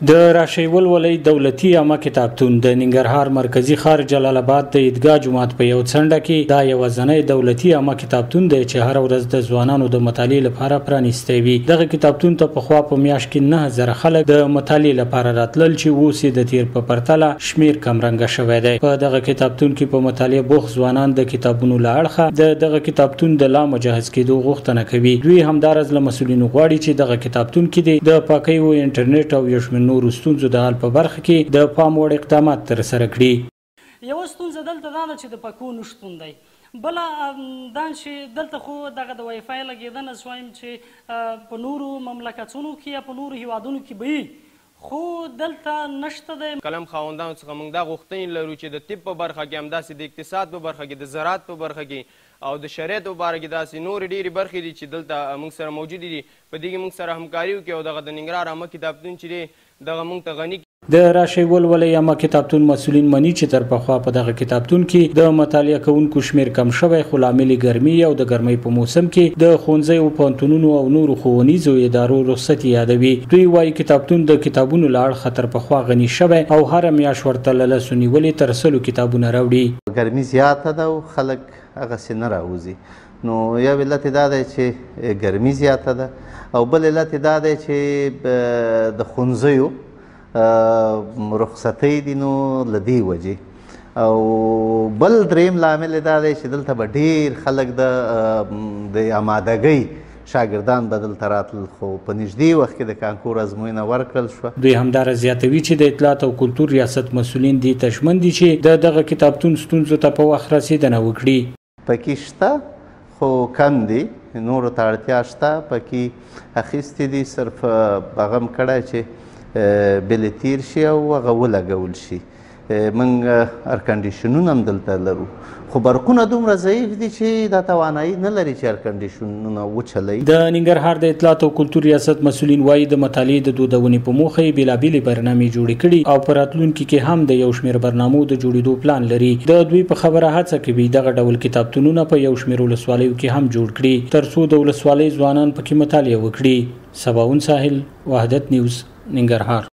د راشئ ولولئ دولتي عامه کتابتون د ننګرهار مرکزي ښار جلال اباد د عیدګاه جومات په یو څنډه کې دا یوازنی دولتي عامه کتابتون دی چې هره ورځ د ځوانانو د مطالعې لپاره پرانیستی وي. دغه کتابتون ته پخوا په میاشت کې 9000 خلک د مطالعې لپاره راتلل چې اوس یې د تېر په پرتله شمېر کمرنګه شوی دی. په دغه کتابتون کې په مطالعه بوخت ځوانان د کتابونو له اړخه د دغه کتابتون د لا مجهز کېدو غوښتنه کوي. دوی همداراز له مسؤلینو غواړي چې دغه کتابتون کې دې د پاکۍ او انټرنېټ او یو شمېر نورو ستونزو د حل په برخه کې د پام وړ اقدامات ترسره کړي. یوه ستونزه دلته دا ده چې د پکو نشتون دی، بله دا چې دلته خو دغه د وای فای لګېدنه وایم چې په نورو مملکتونو کې یا په نورو هیوادونو کې به وي، خو دلته نشته دی. قلم خاوندانو څخه موږ دا غوښتنې لرو چې د طب په برخه کې، همداسې د اقتصاد په برخه کې، د زراعت په برخه کې او د شریعت په باره کې داسې نورې ډېرې برخې دي چې دلته موږ سره موجودې دي، په دې کې موږ سره همکاري وکړي او دغه د ننګرهار عامه کتابتون چې دی دغه موږ ته غني. د راشئ ولولئ عامه کتابتون مسؤلین مني چې تر پخوا په دغه کتابتون کې د مطالعه کوونکو شمېر کم شوی، خو لامل یې ګرمي او د ګرمۍ په موسم کې د ښوونځیو، پوهنتونونو او نورو ښوونیزو ادارو رخصتي یادوي. دوی وايي کتابتون د کتابونو له اړخه تر پخوا غني شوی او هره میاشت ورته له 10 نیولې تر 100 کتابونه راوړي. ګرمي زیاته ده او خلک هغسې نه راوځي، نو یو علت یې دا دی چې ګرمي زیاته ده او بل علت یې دا دی چې د ښوونځیو رخصتۍ دي، نو له دې وجې. او بل دریم لامل یې دا دی چې دلته به ډېر خلک د آمادګۍ شاګردان به دلته راتلل، خو په نږدې وخت کې د کانکور ازموینه ورکړل شوه. دوی همداراز زیاتوي چې د اطلاعات او کلتور ریاست مسؤلین دې ته ژمن دي چې د دغه کتابتون ستونزو ته په وخت رسېدنه وکړي. پکې شته خو کم دي، نورو ته اړتیا شته، پکې اخیستې دي، صرف هغه هم کړی چې بل تیر شي او هغه ولګول شي. موږ ارکنډیشنونه هم دلته لرو، خو برقونه دومره ضعیف دي چې دا توانایي نه لري چې ارکنډیشنونه وچلوي. د ننګرهار د اطلاعات او کلتور ریاست مسؤلین وایي د مطالعې د دودونې په موخه یې بېلابېلې برنامې جوړې کړي او په راتلونکي کې هم د یو شمېر برنامو د جوړېدو پلان لري. د دوی په خبره هڅه کوي دغه ډول کتابتونونه په یو شمېر ولسوالیو کې هم جوړ کړي ترڅو د ولسوالۍ ځوانان پکې مطالعه وکړي. سباوون ساحل، وحدت نیوز، ننګرهار.